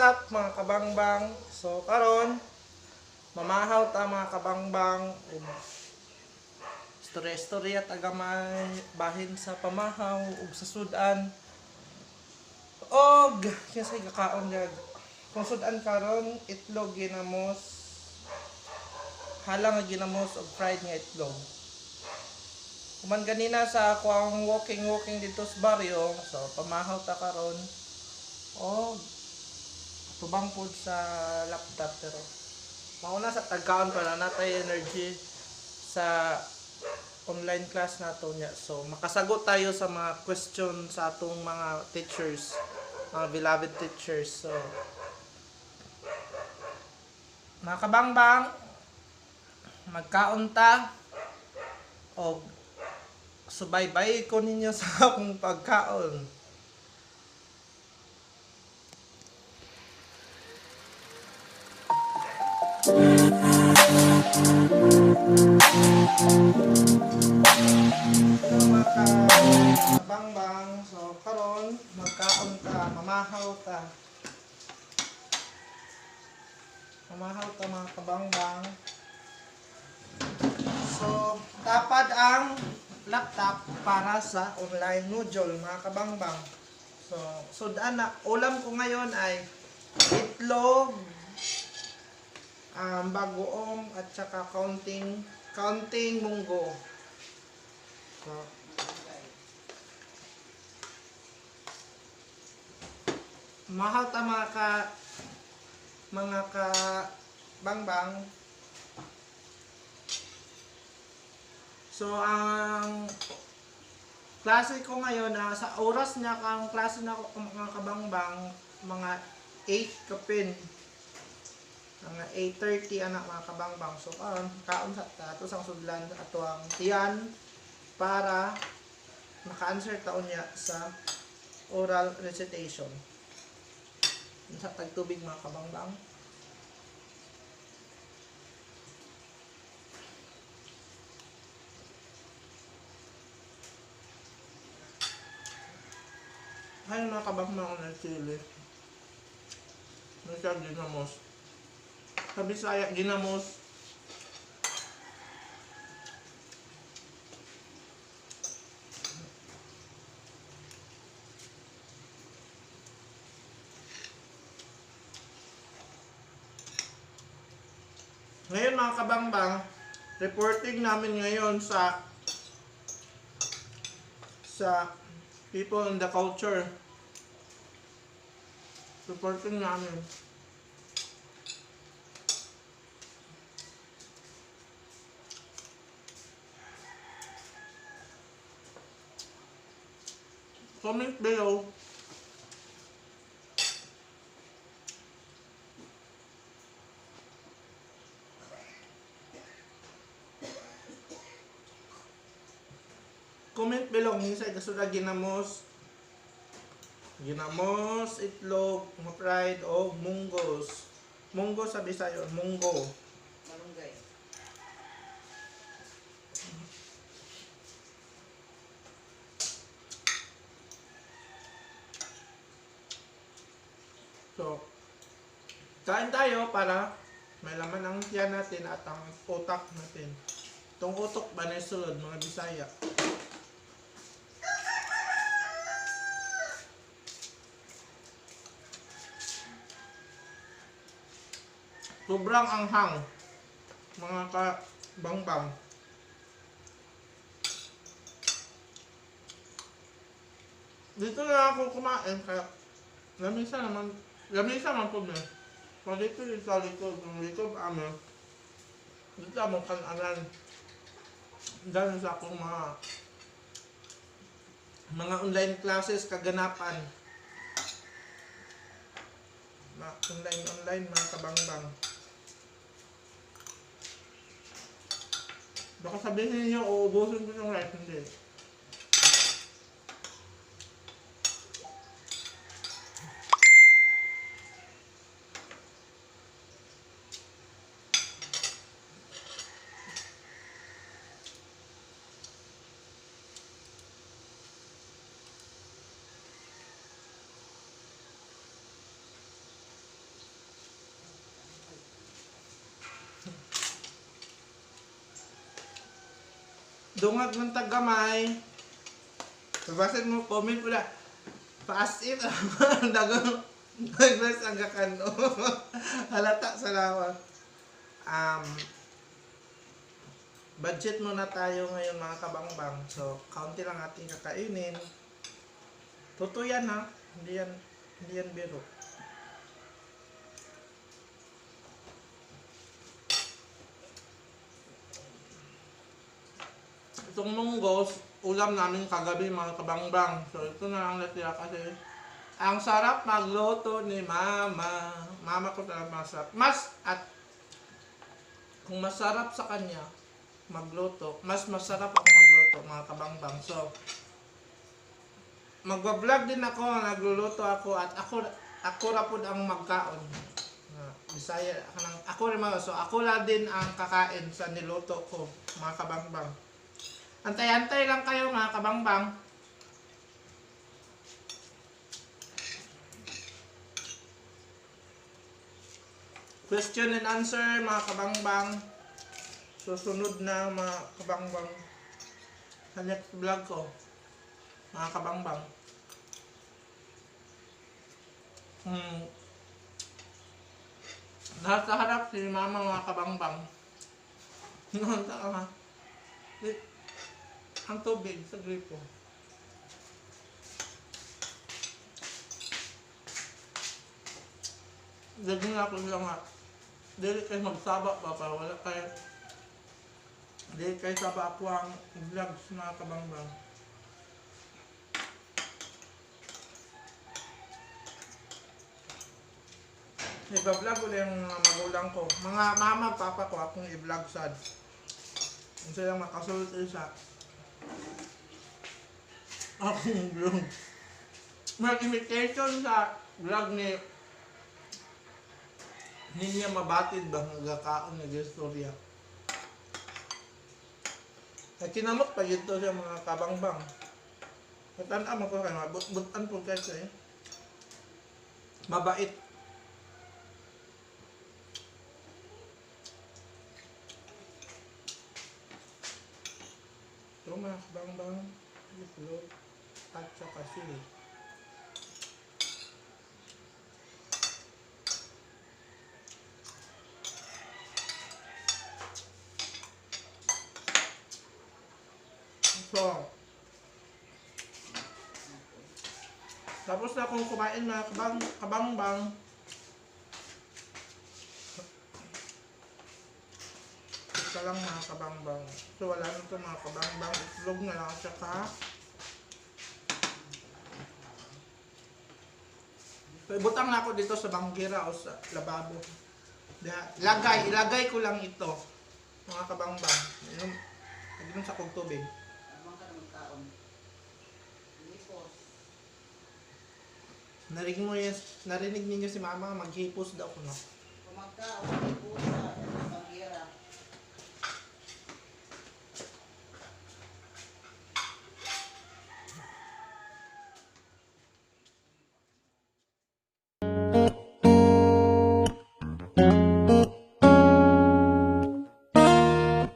up, mga kabangbang? So karon mamahaw ta, mga kabangbang, ug istorya-istorya tagamay bahin sa pamahaw ug sa sudan. Og kinsay gakaon gag kung sudan karon? Itlog ginamos, hala nga ginamos og fried nga itlog. Human ganina sa ako ang walking walking dito sa baryo, so pamahaw ta karon og tubang pod sa laptop, pero mauna sa tagkaon para natay energy sa online class nato niya. So makasagot tayo sa mga question sa atong mga teachers, mga beloved teachers. So mga kabangbang, magkaon ta og subaybay ko ninyo sa akong pagkaon. Hello, mga kabangbang. So karon magkaon ta, mamahaw ta. Mamahaw ta, mga kabangbang. So tapad ang laptop para sa online module, mga kabangbang. So sudan na ulam ko ngayon ay itlog, bagoong at saka counting counting munggo. So, mahal ta, mga ka bangbang. So ang klase ko ngayon na sa oras niya ang klase na ko, mga kabangbang, mga 8 kapin. Mga 8:30 anak, mga kabangbang. So karon kaon sa ato sang sudlan ato ang tiyan para maka-answer taon niya sa oral recitation. Sa tagtubig, mga kabangbang. Ay, mga kabangbang, ng chili. May siya ginamos. Sa Bisaya, ginamos. Ngayon, mga kabangbang, reporting namin ngayon sa people in the culture. Reporting namin. Comment below. Comment below kung sa kasura ginamos, ginamos, itlog, mga fried o munggos. Munggo sa Bisayo, munggo. Malunggay. So, kain tayo para may laman ang tiyan natin at ang utak natin. Itong utok ba na sulod, mga Bisaya. Sobrang anghang, mga ka-bangbang. Dito na ako kumain kaya lamisa naman, lamisa man po niya. Pag dito sa likod, ang likod amin, dito mo kananan. Dahil sa akong mga online classes kaganapan. Ma online online, mga kabangbang. Baka sabihin niyo uubusin ko yung rice, hindi. Dungag ng taggamay. Babasin mo, comment mo na. Paas it. Dagang nag-bless ang kakano. Halata sa lawa. Budget muna tayo ngayon mga kabangbang. So, kaunti lang ating kakainin. Totoo yan ha. Hindi yan biro. Itong munggos, ulam namin kagabi mga kabangbang. So, ito na lang natira kasi ang sarap magluto ni Mama. Mama ko talaga masarap. Mas, at kung masarap sa kanya magluto, mas masarap ako magluto mga kabangbang. So, magba-vlog din ako, nagluluto ako at ako ra pud ang magkaon. Bisaya kanang ako rin mga, so ako la din ang kakain sa niluto ko mga kabangbang. Antay-antay lang kayo mga kabangbang. Question and answer mga kabangbang. Susunod na mga kabangbang sa next vlog ko mga kabangbang. Nasa harap si mama mga kabangbang. Ang tubig sa gripo. Daghan ako siya nga. Dili kayo magsaba pa para wala kayo. Dili kayo saba ako ang vlogs mga kabangbang. Iba-vlog ulit yung mga magulang ko. Mga mama, papa ko akong i-vlog sad. Kung silang makasulti sa akong vlog. May imitation sa vlog ni Ninya mabatid ba nga gakaon nga istorya. Kaya kinamot pa yun to sa mga kabangbang. Katan-a mo ko kay mabut-butan po kayo eh. Mabait. Ito mga kabangbang, itlog at saka sili. So, tapos na akong kumain mga kabangbang. Ito lang mga kabangbang. So wala na ito mga kabangbang. Itlog na lang at saka so, ibutang na ako dito sa banggira o sa lababo. Ilagay ko lang ito mga kabangbang. Inom sa kong tubig. Narinig ninyo si mama, maghipos daw ko, no?